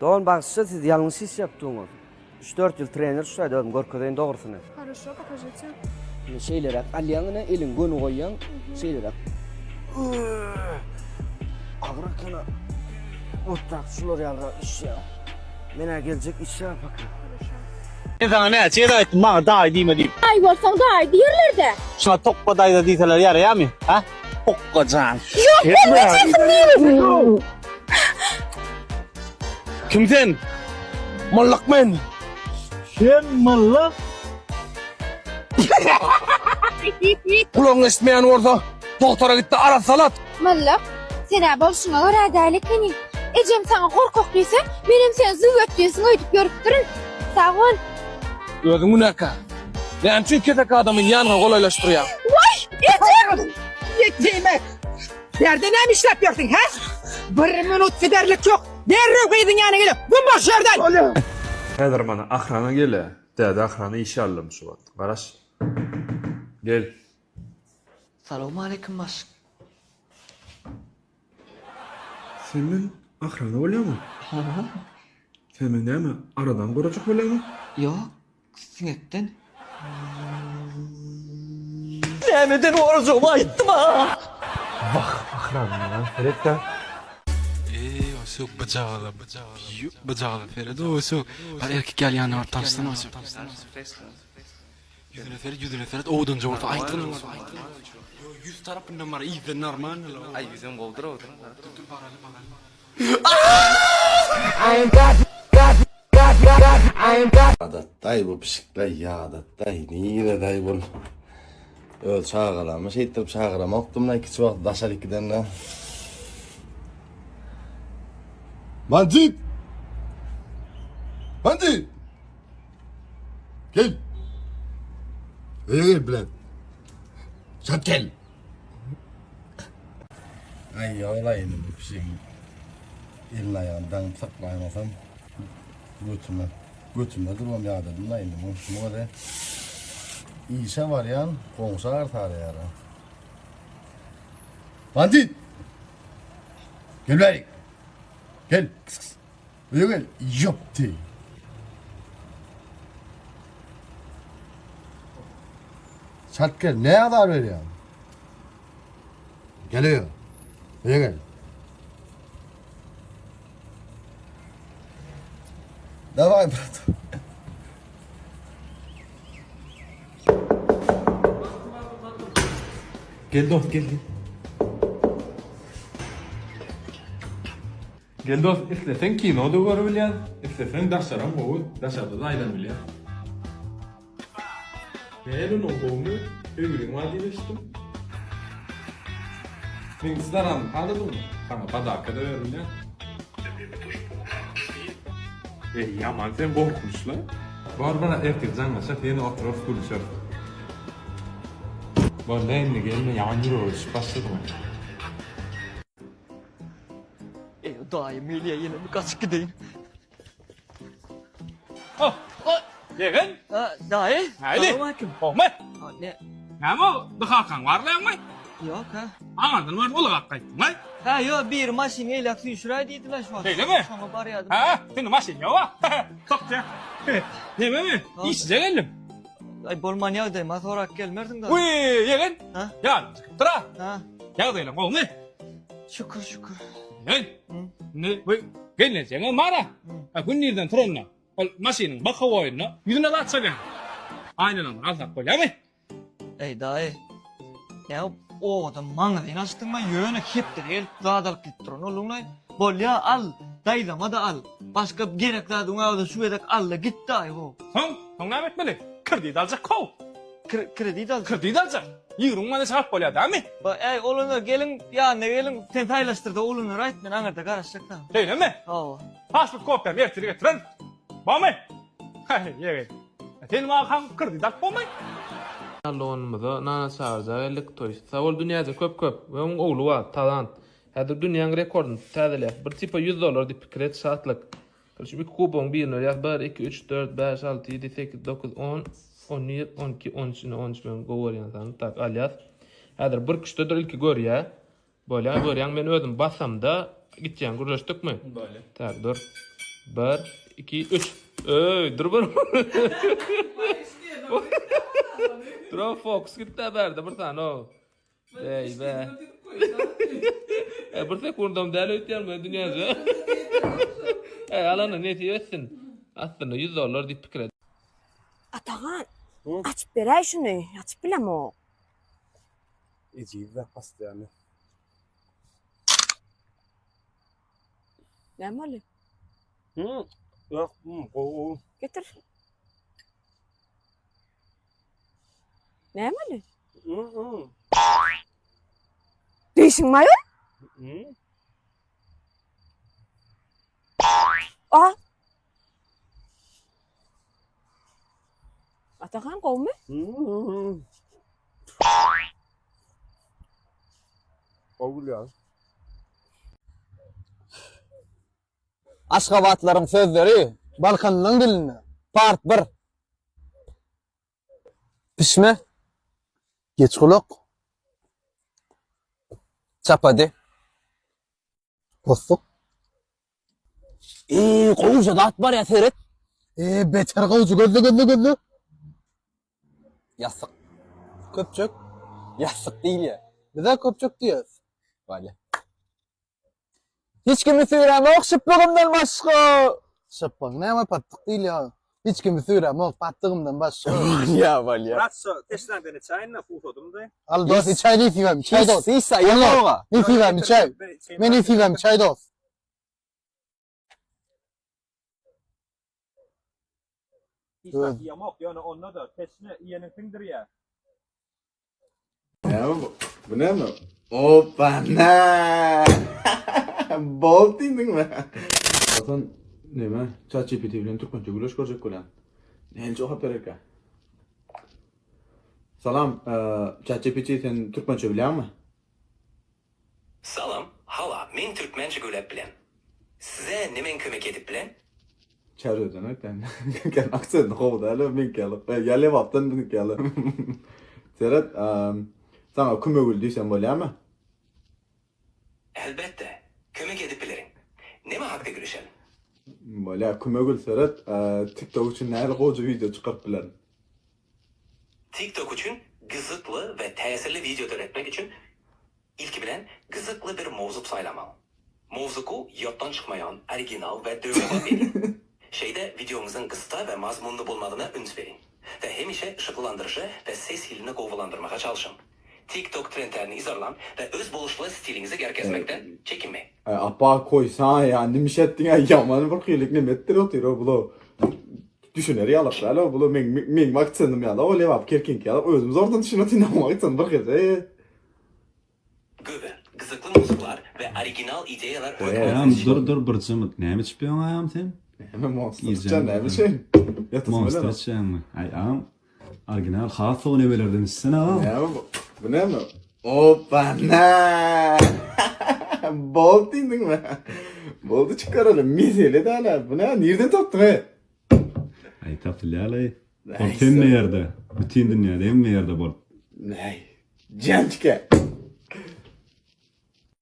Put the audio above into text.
Dogan bagşy siz ýalňyş iş ýapdyňyz. Üç-dört ýyl trener şu taýda özüm görkezeýin dogrusyny. Хорошо, покажите. Ine şeýleräk alýaň ine eliňi göni goýýaň şeýleräk. Agyr ekeni. Вот так şular ýalyrak işýär. Men-ä geljek işýär paka. Men saňa näçe gezek aýtdym, maňa daýy diýme diýip. Daýy bolsaň daýy diýerler-dä. Şuňa Tokga daýza diýseler ýaraýarmy, ha? Tokga jan. Ýok, bolmajak diýdim. Kim sen? Myllyk men. Sen myllyk? Gulagyň eşitmeýän bolsa, dogtora git-de arassalat. Myllyk, sen-ä bolşuňa görä däl ekeniň. Ejem saňa gorkak diýse, menem seni züwwet diýensiň öýdüp ýörüpdirin. Sag bol. Özüň günäkär. Näme üçin keseki adamy ýanyňa golaýlaşdyrýaň? Waý, ejem! Ýetime! Bärde näme işläp ýörsüň, hä? Bir minut giderlik ýok. Derrew gyzyň ýanyna gelip, güm bol şu ýerden! Häzir mana ahrana gel-ä. Täze ahrana işe aldym şu wagt. Garaş. Gel. Salowmaleýkim başlyk. Sen meň ahrana bolýaňmy? Hawa. Sen meň näme, aradan gorajak bolýaňmy? Ýok, siňekden. Nämeden gorajagymy aýtdym-a. Wah, ahrana seret-dä. Eý osuk byjagala byjagala seret osuk bar erkek ýaly ýanyna baryp tanyşsana osuk. Ýüzüne seret ýüzüne seret owadanja bolsa aýtgyn Ýo ýüz tarapyndan bar yzdan normalny la. Aý ýüzem gowudyr owadan. Dur dur baraly baraly. Ýadatdaý bu pişikler ýadatdaý niredaý bul öz çagalarymy şeýtdirip çagyramokdym-da kiçi wagt daşaryk gidende. Bandit! Bandit! Gel! Öýe gel bilen. Çat gel! Aý ýola indi bu pişigiň elini aýagyny daňyp saklaýmasam götüme götüme durmam ýadadym da indi bu şuňa işe barýan goňşy arsarýar. Bandit! Gel bärik. Gel. Kıs kıs. Öýe gel. Ýopdy. Çalt gel. Ne azar berýäň? Gel öýe. Öýe gel. Daway brat. Gel dost gel gel. Gel dost isleseň kino-da görübilýäň, isleseň daşaram gowy, daşarda-da aýlanybilýäň. Nähili onuň gowumy? Söýgüliň bar diýip eşitdim. Meň çydaranymy haladyňmy? Saňa podarka-da beribilýän. Eý ýaman sen gorkunçla. Bor bana ertir jaňlaşas ýene oturarys gülüşeris. Boldy indi gelme ýaman ýürege düşüp başladyň. Eý daýym gelýä ýene bir gaçyp gideýin. Oh! Ýegen! Ha, daýy. Häli. Salowmaleýkim. Gowmy? Ha, ne? Näme ol? Dyhakaň barlaýaňmy? Ýok, ha. Aňyrdan baryp ylgap gaýtdyň-aý. Ha, ýok, biri maşyn eýläk süýşüräý diýdiler şu wagt. Şeýlemi? Şoňa barýadym. Ha, sende maşyn ýok-a. Sokja. Nememi? Işije geldim. Aý, bolman ýagdaýyma sorap gelmersiň da. Wiý, ýegen. Ha? Ýadyň çykypdyr-a. Ha. Ýagdaýlaň gowumy? Şükür, şükür. Ýegen. Indi bu gelnejeňem bar-a. Ha, gündizden turanda ol maşynyň bokowoýynda ýüzüne zat çalýaň. Aýnalaryny alsak bolýarmy? Eý, daýy. Näme obadan maňyzyny açdyňmy? Ýöne hepdede gelip zat alyp gidip duran bolduňlaý. Bolýa, al. Daýzama-da al. Başga gerek zadyň bar bolsa şu gezek al-da git daýy how. Soň, soň näme etmeli? Kredit aljak how. Kredit aljak. Kredit aljak. 20 manat çykaryp bolýar dämi? Ba, äý, oglanlar geliň, ýanyna geliň. Sen saýlaşdyr-da oglanlara aýt, men aňyrda garaşjak saňa. Şeýlemi? Hawa. Pasport kopiýamy ertir getirerin. Barmy? Haý, ýegen. Sen wakaň kredit alyp bolmaý. Salonymyza nana çagyrja geldik toý. Sag bol Dünýäje köp köp. We oň ogly bar Talant. Häzir dünýäň rekordyny täzeleýär. Bir tipa 100 dollar diýip pikir et şatlyk. Şu iki kubogyň birini berýäs. 1 2 3 4 5 6 7 8 9 10 11 12 13 ine 13 meň gowy görýän sanym. Tak alýas. Häzir bir küşde dur ilki görýä. Bolýa görýäň men özüm basamda gitýän gürleşdikmi? Bolýa. Tak dur. 1 2 3. Öý dur bir. Dur fokus gitdi bärde bir sany o. Eý be. E bir sekundam däl öýtýän men dünýäde. E alana nesip etsin. Aslynda 100 dollar diýip pikir et. Atahan, açyp beräý şuny, açyp bilemok. Ejiz de postoýanny. Näme boldy? Hı, ýok, gowy gowy. Getir. Näme boldy? Dişiň maýor? A. Atahan gowmy? Gowy gülýär. Aşgabatlaryň sözleri Balkanlyň dilinde. Part 1. Pişme. Geç gulak. Çapady. Possuk. Eee, gowja zat bar ya seret. Eee, beter gowja gözle gözle gözle. Ýassyk. Köpçek. Ýassyk diýilýär. Bize köpçek diýýäs. Bolýa. Hiç kimi süýrämok şypbygymdan başga. Şypbyň näme patdyk diýilýär. Hiç kimi süýrämok patdygymdan başga. Bolýa, bolýa. Brat, şu teşnämden içäýin-de, suwsadym-da. Al dost içäý nesibäm içäý dost. Hiç saýamok. Nesibäm içäý. Men nesibäm içäý dost. Hiç zat iýemok, ýöne onda-da teşne iýeniň siňdirýär. Näme bu? Bu näme? Opana! Bol diýdiňmi? Hasan näme? ChatGPT bilen türkmençe gürleş görjek bolýan. Nähili jogap bererkä? Salam, ChatGPT sen türkmençe bilýäňmi? Salam, hawa men türkmençe gülep bilen. Size nemen kömek edip bilen? Çärjewden aýtýan. Meňkiniň aksenti gowy däl, meňki ýaly. Ýa Lebapdan biziňki ýaly. Seret, saňa Kümegül diýsem bolýarmy? Elbetde, kömek edip bilerin. Neme hakda gürleşelim? Bolýar, Kümegül seret, TikTok üçin nähili gowja wideo çykaryp bilerin? TikTok üçin gyzykly we täsirli wideo döretmek üçin ilki bilen gyzykly bir mowzuk saýlamaly. Mowzuky ýatdan çykmaýan, original we döwrebap ediň. Şeýde wideoňyzyň gysga we mazmunly bolmagyna üns beriň we hemişe yşyklandyryşy we ses hilini gowulandyrmaga çalşyň. TikTok trendlerini yzarlaň we öz boluşly stiliňizi görkezmekden çekinmäň. Aý apa koýsaň ýa nimiş etdiňä ýaman bir hylik neme etdirip otyr o bula düşüner ýalak däl o bula meň meň aksentim ýaly o lebap kerkiňki ýaly özüm zordan düşünip otyryn oň akseni bir hili. Göbel, gyzykly mowzuklar we original ideýalar hökman Agam siz üçin. dur dur bir jymyt näme içip ýöň agam sen? Näme monster Gijäň içýän näme içeýin? Ýatasym Monster gelenok. içýäňmi? Aý agam original has gowy nemelerden içsene agam. Näme bu? Bu näme? Opana! Boldy diýdiňmi? Boldy çykaralım. Mesele däl-ä. Bu näme? Nirden tapdyň e? Aý tapylýar-laý. Bolup hemme ýerde, bütin dünýäde hemme ýerde bolup. Näý? Jämçike.